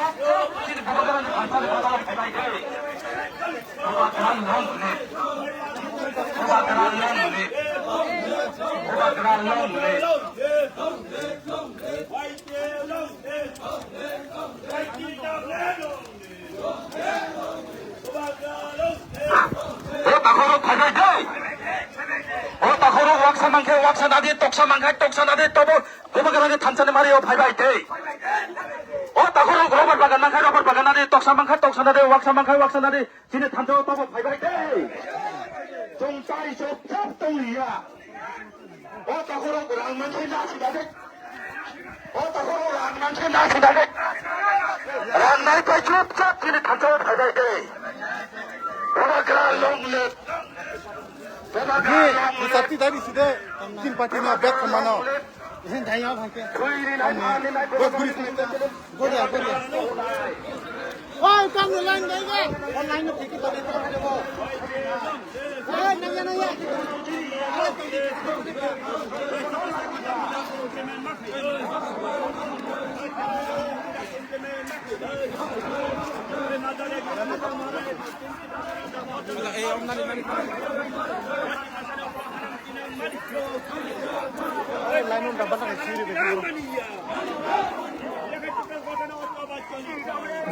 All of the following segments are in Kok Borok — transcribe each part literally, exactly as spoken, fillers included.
O takhorok phaibai de. O takhorok waksa mankhe waksa nadi, toksa mankhe toksa nadi, tobo Bubagrani thansani mario phaibai de. O takhorok robar bagan mankhe robar bagan nadi, toksa mankhe toksa nadi, waksa mankhe waksa nadi, chini thansa o tobo phaibai de. Chwng tai chwng chap tongliya. O takhorok rang mankhe na sida de. O takhorok rang mankhe na sida de. Rang nai pai chup chap chini thansa o phaibai de. Bubagra long live. Bubagra long live. Sati dari sida. Tin pati na bek khamano. Hin thai ya thangke. Ani. Bek guri sida. Goria, goria. Oi, kam ni line dai ge. Line no phiki to de to de bo. Oi, nang ya, nang ya.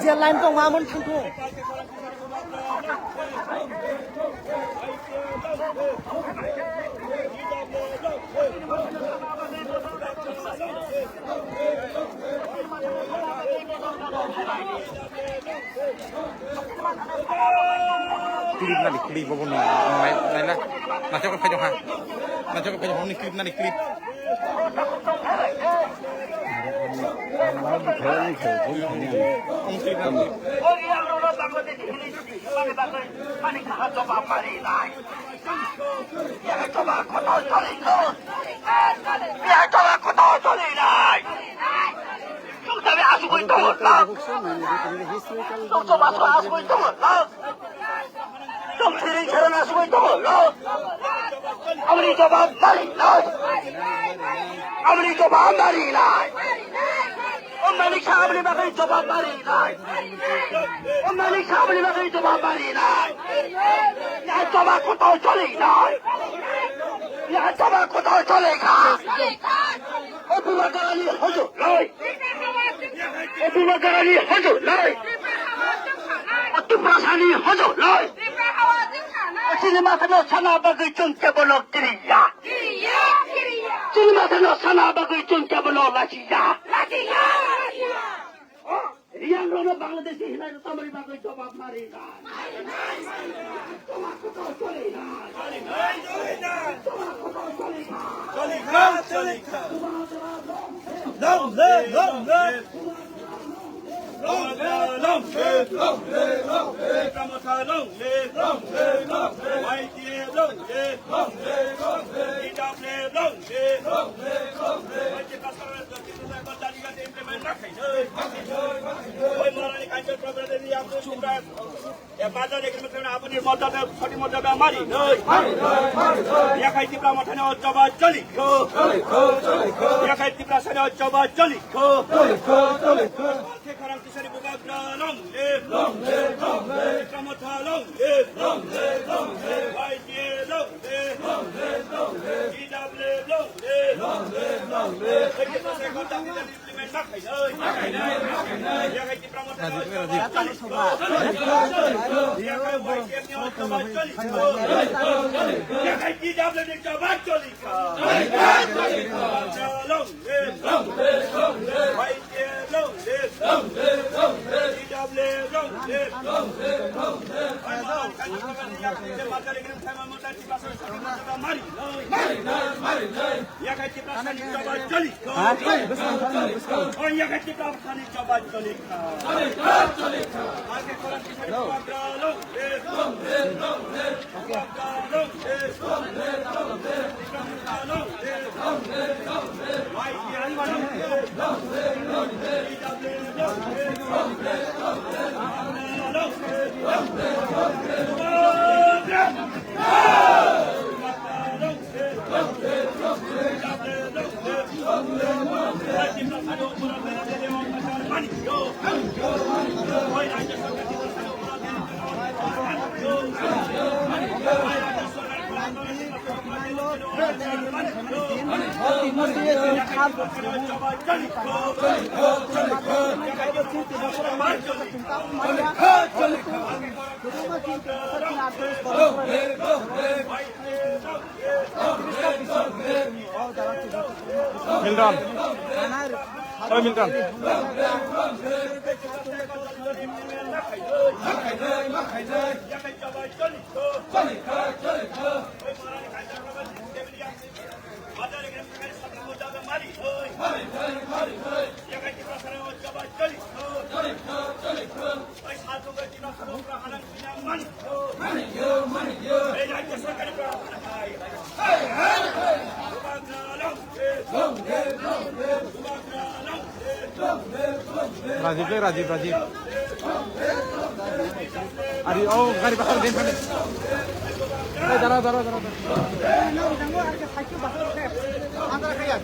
Je line tong ma mon thang thung. Clip nani clip bobo no nai nai na. Naisok phai ha. Naisok phai ha ni clip nani clip. Ang clip nani. Biyang jawab kotor choli kho. Biyang jawab kotor choli nai. Chwng tabi asugwi tongo lang. Chwng jawab asugwi tongo lang. Chwng siring serang asugwi tongo lang. Aboni jawab mari nai. Aboni jawab mari nai. O Manik Saha aboni bagwi jawab mari nai. O Manik Saha aboni bagwi jawab mari nai. Ya jawab kotor choli nai. Ya jawab kotor choli kha. O Bubagrani hojo loi. O Bubagrani hojo loi. O Tiprasani hojo loi. O chini mathano sana bagwi chwng kebono kiriya. Chini mathano sana bagwi chwng kebono lachiya. Yang rono Bangladeshi hinai tamari bagwi jawab mari na. Choli kha, choli kha. Long live, long live. Long live, long live, long live, long live. Bubagra Motha long live, long live, long live. Y T A long live, long live, long live. T W F long live, long live, long live. Y T F long live. Oi, Morani Kanchon Prabhu, Aboni moddhe, soti moddhe, mari, noi. Yakhai Tipra Mothani o jawab choli kho. Yakhai Tiprasani o jawab choli kho. Khe khorang tisari Bubagra long live. Tipra Motha long live. Y T A long live. T W F long live. Yakhai Tiprasani jawab choli kho. Oi, yakhai Tiprasani jawab choli kho. Ake koran kisari Bubagra long live. Bubagra long live. Milton. Oi, Milton. Rajiv, Rajiv, Rajiv. Ari, oh, gari bakar din kami. Eh, dara, dara, dara, dara. Andra kaya.